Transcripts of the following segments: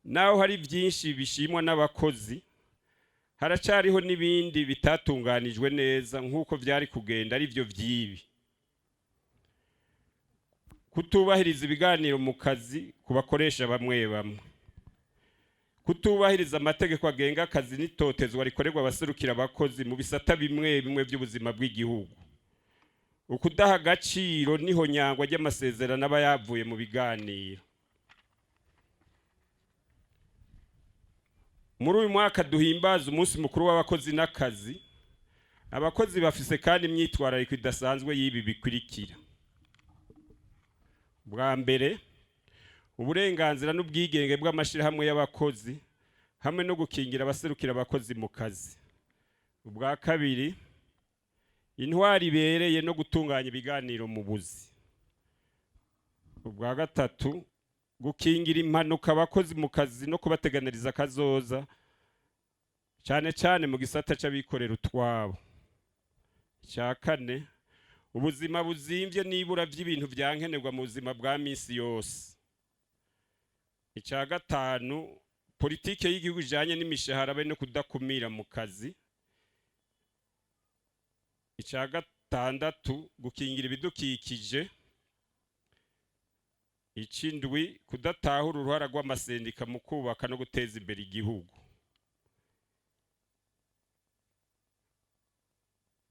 Naho hari byinshi bishimwa n'abakozi, haracariho n'ibindi bitatunganijwe neza nk'uko byari kugenda, ari byo by'ibi: kutubahiriza ibiganiro mu kazi ku bakoresha bamwe bamwe, kutubahiriza amategeko agenga akazi n'itotezwa rikorerwa abaserukira abakozi mu bisata bimwe bimwe by'ubuzima bw'igihugu, ukudaha agaciro n'ihonyangwa ry'amasezerano aba yavuye mu biganiro. Muri uyu mwaka duhimbaza umunsi mukuru w'abakozi n'akazi, abakozi bafise kandi imyitwarariko idasanzwe y'ibi bikurikira: Bwa mbere, uburenganzira n'ubwigenge bw'amashyirahamwe y'abakozi hamwe no gukingira abaserukira abakozi mu kazi. Ubwa kabiri, intwari ibereye no gutunganya ibiganiro mu buzi. Ubwa gatatu, gukingira impanuka abakozi mu kazi no kubateganiriza akazoza, cyane cyane mu gisata c'abikorera utwabo. Icya kane, ubuzima buzimvye n'ibura by'ibintu byankenerwa mu buzima bwa misi yose. Icya gatanu, politike y'igihugu ijanye n'imishahara be no kudakumira mu kazi. Icya gatandatu, gukingira ibidukikije. Icindwi, kudatahura uruhara rw'amasendika mu kubaka no guteza imbere igihugu.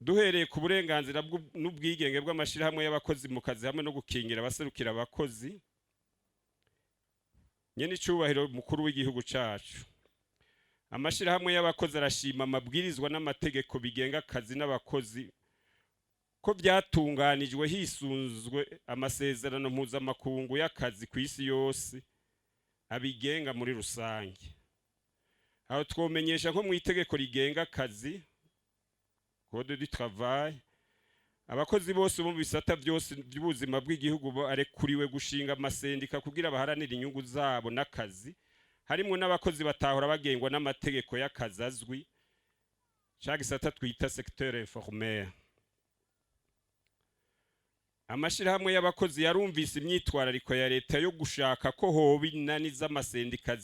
Duhereye ku burenganzira n'ubwigenge bw'amashyirahamwe y'abakozi mu kazi hamwe no gukingira abaserukira abakozi, nyene icubahiro mukuru w'igihugu cacu, amashyirahamwe y'abakozi arashima amabwirizwa n'amategeko bigenga akazi n'abakozi ko byatunganijwe hisunzwe amasezerano mpuzamakungu y'akazi ku isi yose abigenga muri rusange. Aho twomenyesha nko mu itegeko rigenga akazi, Code du travail, abakozi bose bo mu bisata byose by'ubuzima bw'igihugu barekuriwe gushinga amasendika kugira baharanire inyungu zabo n'akazi, harimwo n'abakozi batahora bagengwa n'amategeko y'akazi azwi, ca gisata twita secteur informel. Amashirahamwe y'abakozi yarumvise imyitwarariko ya leta yo gushaka ko hoba inani z'amasendika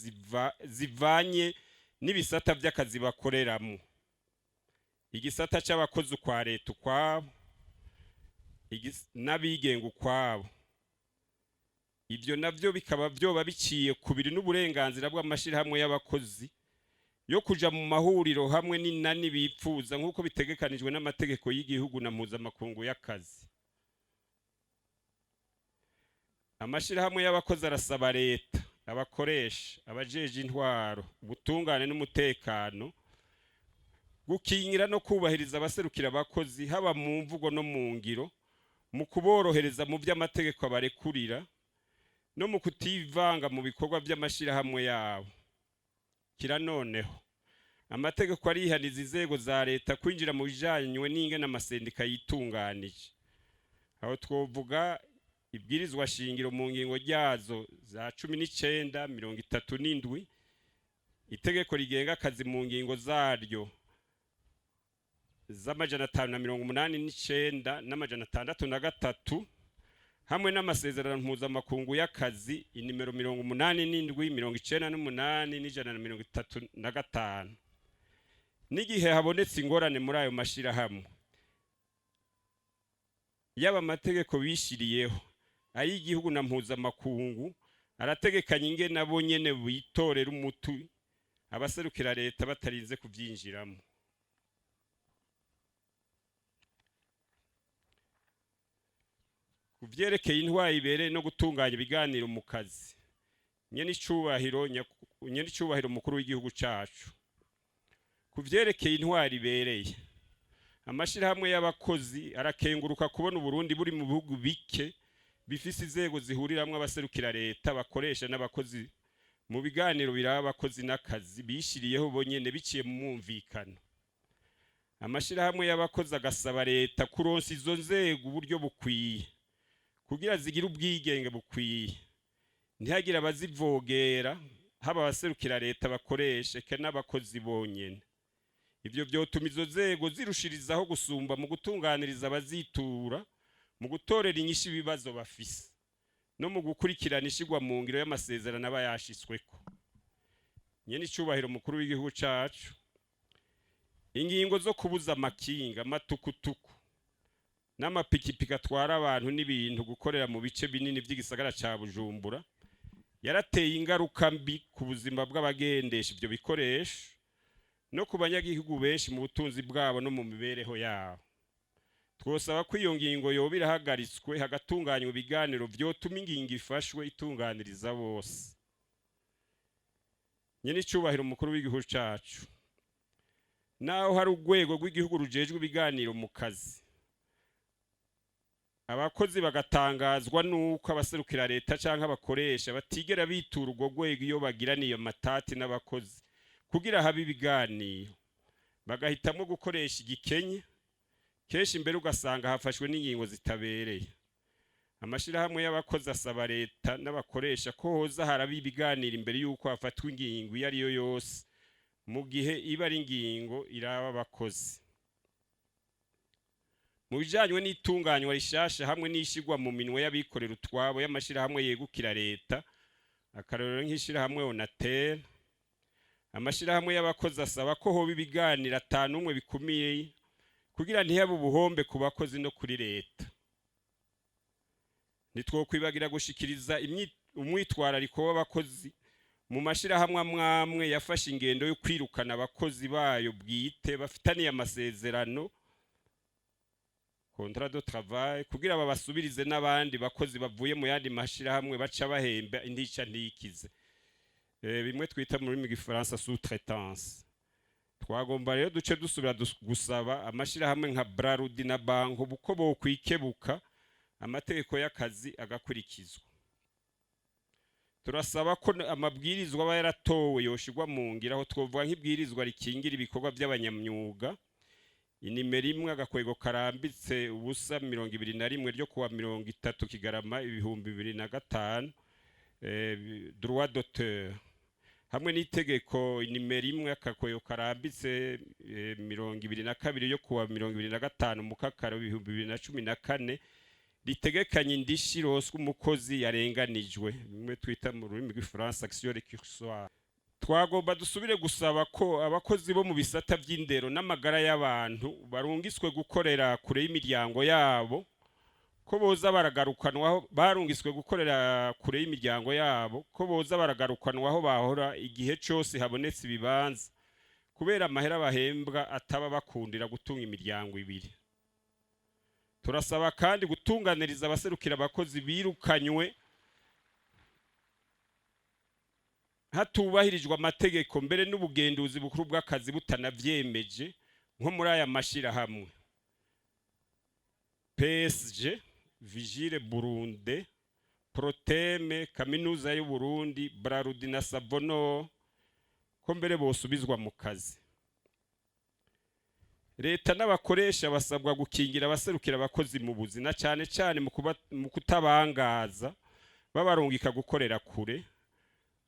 zivanye n'ibisata by'akazi bakoreramo, igisata c'abakozi ukwa leta ukwabo n'abigenga ukwabo. Ibyo navyo bikaba vyoba biciye kubiri n'uburenganzira bw'amashirahamwe y'abakozi yo kuja mu mahuriro hamwe n'inani bipfuza, nk'uko bitegekanijwe n'amategeko y'igihugu na mpuzamakungu y'akazi. Amashirahamwe y'abakozi arasaba leta, abakoresha, abajeje intwaro, ubutungane n'umutekano gukingira no kubahiriza abaserukira abakozi, haba mu mvugo no mu ngiro, mu kuborohereza mu by'amategeko abarekurira no mu kutivanga mu bikorwa by'amashirahamwe yabo. Kira noneho, amategeko arihaniza inzego za leta kwinjira mu bijanywe n'ingene amasendika yitunganije. Aho twovuga ibwirizwa shingiro mu ngingo ryazo za 19, 37, itegeko rigenga akazi mu ngingo zaryo z'589 n'603, hamwe n'amasezerano mpuzamakungu y'akazi inimero 87, 98 n'135. N'igihe habonetse ingorane muri ayo mashirahamwe, yaba amategeko bishiriyeho, ay'igihugu na mpuzamakungu, arategekanya ingene abo nyene bitorera umuti abaserukira leta batarinze kuvyinjiramo. Ku vyerekeye intwaro ibereye no gutunganya ibiganiro mu kazi, nyene icubahiro mukuru w'igihugu cacu, ku vyerekeye intwaro ibereye, amashirahamwe y'abakozi arakenguruka kubona Uburundi buri mu bihugu bike bifise inzego zihuriramwo abaserukira leta, bakoresha n'abakozi mu biganiro biraba abakozi n'akazi bishiriyeho bonyene biciye mu mwumvikano. Amashirahamwe y'abakozi agasaba leta kuronsa izo nzego uburyo bukwiye kugira zigire ubwigenge bukwiye, ntihagire abazivogera, haba abaserukira leta, bakoresha, eka n'abakozi bonyene. Ivyo vyotuma izo nzego zirushirizaho gusumba mu gutunganiriza abazitura, mu gutorera inyishu ibibazo bafise no mu gukurikirana ishigwa mu ngiro y'amasezerano aba yashitsweko. Nyene icubahiro mukuru w'igihugu cacu, ingingo zo kubuza amakinga, amatukutuku n'amapikipiki atwara abantu n'ibintu gukorera mu bice binini by'igisagara ca Bujumbura yarateye ingaruka mbi ku buzima bw'abagendesha ivyo bikoresho no ku banyagihugu benshi, mu butunzi bwabo no mu mibereho yabo. Twosaba ko iyo ngingo yoba irahagaritswe, hagatunganywa ibiganiro vyotuma ingingo ifashwe itunganiriza bose. Nyene icubahiro umukuru w'igihugu cacu, naho hari urwego rw'igihugu rujejwe ibiganiro mu kazi, abakozi bagatangazwa nuko abaserukira leta canke abakoresha batigera bitura urwo rwego iyo bagiraniye amatati n'abakozi kugira habe ibiganiro, bagahitamwo gukoresha igikenye, kenshi imbere ugasanga hafashwe n'ingingo zitabereye. Amashirahamwe y'abakozi asaba leta n'abakoresha ko hoza haraba ibiganiro imbere y'uko hafatwa ingingo iyo ari yo yose, mu gihe iba ari ingingo iraba abakozi. Mu bijanywe n'itunganywa rishasha hamwe n'ishigwa mu minwe y'abikorera utwabo y'amashirahamwe yegukira leta, akarorero nk'ishirahamwe Onatel, amashirahamwe y'abakozi asaba ko hoba ibiganiro atanumwe bikumiye kugira ntihabe ubuhombe ku bakozi no kuri leta. Ntitwokwibagira gushikiriza umwitwarariko w'abakozi mu mashirahamwe amwamwe yafashe ingendo yo kwirukana abakozi bayo bwite bafitaniye amasezerano, contrat de travail, kugira babasubirize n'abandi bakozi bavuye mu yandi mashirahamwe baca bahemba intica ntikize, bimwe twita mu rurimi rw'igifaransa sous-traitance. Twagomba rero duce dusubira gusaba amashirahamwe nka Brarudi na Banco uko bokwikebuka, amategeko y'akazi agakurikizwa. Turasaba ko amabwirizwa aba yaratowe yoshirwa mu ngiro. Aho twovuga nk'ibwirizwa rikingira ibikorwa by'abanyamyuga, inimero 1/021 ryo kuwa 30 Kigarama 2005, droit d'auteur, hamwe n'itegeko inimero 1/22 yo kuwa 25 Mukakaro 2014 ritegekanya indishi ironswa umukozi yarenganijwe, bimwe twita mu rurimi rw'igifaransa action récursoire. Twagomba dusubire gusaba ko abakozi bo mu bisata vy'indero n'amagara y'abantu barungiswe gukorera kure y'imiryango yabo, ko boza baragarukanwaho, barungiswe gukorera kure y'imiryango yabo, ko boza baragarukanwaho bahora igihe cose habonetse ibibanza, kubera amahera bahembwa ataba bakundira gutunga imiryango ibiri. Turasaba kandi gutunganiriza abaserukira abakozi birukanywe hatubahirijwe amategeko, mbere n'ubugenduzi bukuru bw'akazi butanavyemeje, nko muri aya mashirahamwe: PSG, Vigile Burundi, Proteme, Kaminuza y'u Burundi, Brarudi na Savono, ko mbere bosubizwa mu kazi. Leta n'abakoresha basabwa gukingira abaserukira abakozi mu buzi, na cane cane mu kutabangaza babarungika gukorera kure,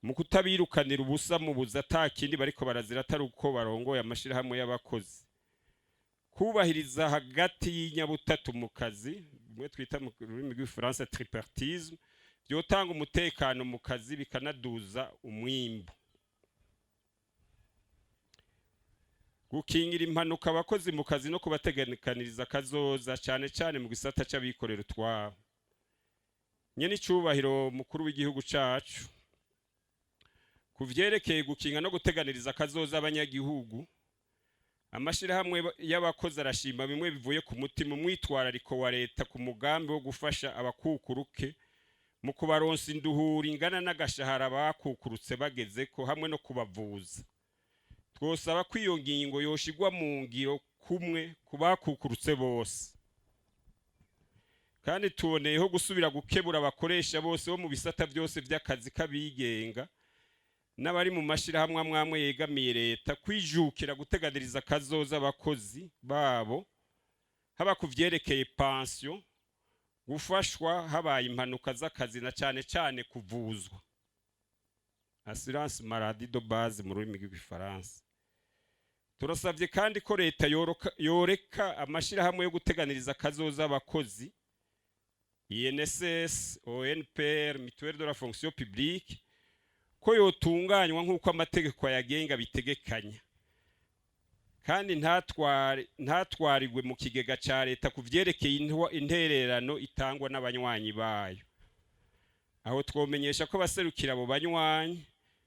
mu kutabirukanira ubusa mu buzi ata kindi bariko barazira atari uko barongoye amashirahamwe y'abakozi, kubahiriza hagati y'inyabutatu mu kazi, bimwe twita mu rurimi rw'igifaransa tripartisme, vyotanga umutekano mu kazi bikanaduza umwimbu. Gukingira impanuka abakozi mu kazi no kubategekaniriza kazoza, cane cane mu gisata c'abikorera utwabo. Nyene icubahiro mukuru w'igihugu cacu, ku vyerekeye gukinga no guteganiriza kazoza abanyagihugu, amashirahamwe y'abakozi arashima bimwe bivuye ku mutima umwitwarariko wa leta ku mugambi wo gufasha abakukuruke mu kubaronsa induhura ingana n'agashahara bakukurutse bagezeko hamwe no kubavuza. Twosaba ko iyo ngingo yoshigwa mu ngiro kumwe ku bakukurutse bose. Kandi tuboneyeho gusubira gukebura abakoresha bose bo mu bisata byose by'akazi k'abigenga n'abari mu mashirahamwe amwe yegamiye leta kwijukira guteganiriza akazoza abakozi babo, haba ku vyerekeye pansiyo, gufashwa habaye impanuka z'akazi na cane cane kuvuzwa, assurance maladie de base mu rurimi rw'igifaransa. Turasabye kandi ko leta yoreka amashirahamwe yo guteganiriza akazoza abakozi, INSS, ONPR, mutuelle de la fonction publique. Ko yotunganywa nk'uko amategeko ayagenga bitegekanya, kandi ntatwarirwe mu kigega ca leta ku vyerekeye intererano itangwa n'abanywanyi bayo. Aho twomenyesha ko abaserukira abo banywanyi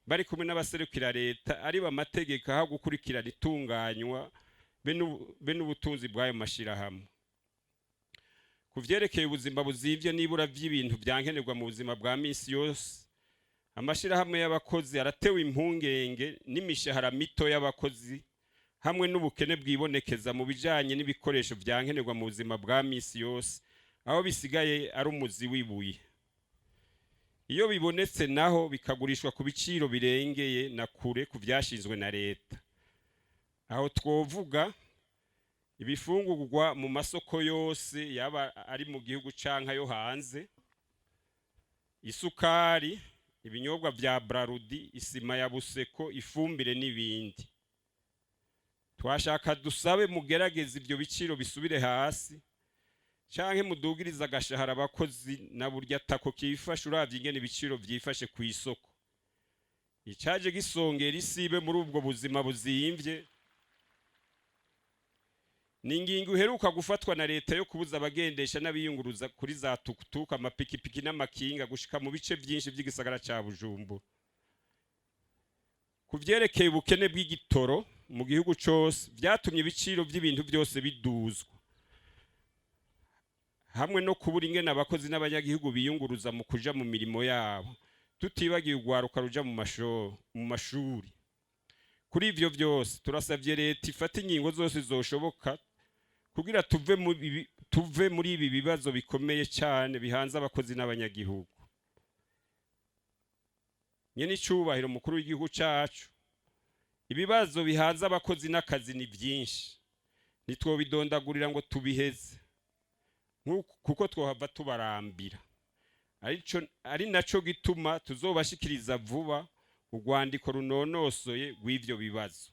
bari kumwe n'abaserukira leta ari amategeko aho gukurikirana itunganywa be n'ubutunzi bw'ayo mashirahamwe. Ku vyerekeye ubuzima buzimvye n'ibura vy'ibintu vyankenerwa mu buzima bwa misi yose, amashirahamwe y'abakozi aratewe impungenge n'imishahara mito y'abakozi hamwe n'ubukene bwibonekeza mu bijanye n'ibikoresho vyankenerwa mu buzima bwa misi yose, aho bisigaye ari umuzi w'ibuye. Iyo bibonetse naho, bikagurishwa ku biciro birengeye na kure ku vyashinzwe na leta. Aho twovuga ibifungurwa mu masoko yose, yaba ari mu gihugu canke ayo hanze, isukari, ibinyobwa vya Brarudi, isima ya Buseko, ifumbire n'ibindi. Twashaka dusabe mugerageze ivyo biciro bisubire hasi, canke mudugirize agashahara abakozi, na burya atako kifashe uravye ingene ibiciro vyifashe ku isoko. Icaje gisongera isibe muri ubwo buzima buzimvye ni ingingo iheruka gufatwa na leta yo kubuza abagendesha n'abiyunguruza kuri za tukutuku, amapikipiki n'amakinga gushika mu bice vyinshi vy'igisagara ca Bujumbura. Ku vyerekeye ubukene bw'igitoro mu gihugu cose, vyatumye ibiciro vy'ibintu byose biduzwa, hamwe no kubura ingene abakozi n'abanyagihugu biyunguruza mu kuja mu mirimo yabo, tutibagiye urwaruka ruja mu mashuri. Kuri ivyo vyose, turasavye leta ifate ingingo zose zoshoboka kugira tuve muri ibi bibazo bikomeye cyane bihanze abakozi n'abanyagihugu. Nyene icubahiro mukuru w'igihugu cacu, ibibazo bihanze abakozi n'akazi ni byinshi, ntitwobidondagurira ngo tubiheze kuko twohava tubarambira. Ari naco gituma tuzobashikiriza vuba urwandiko runonosoye rw'ivyo bibazo.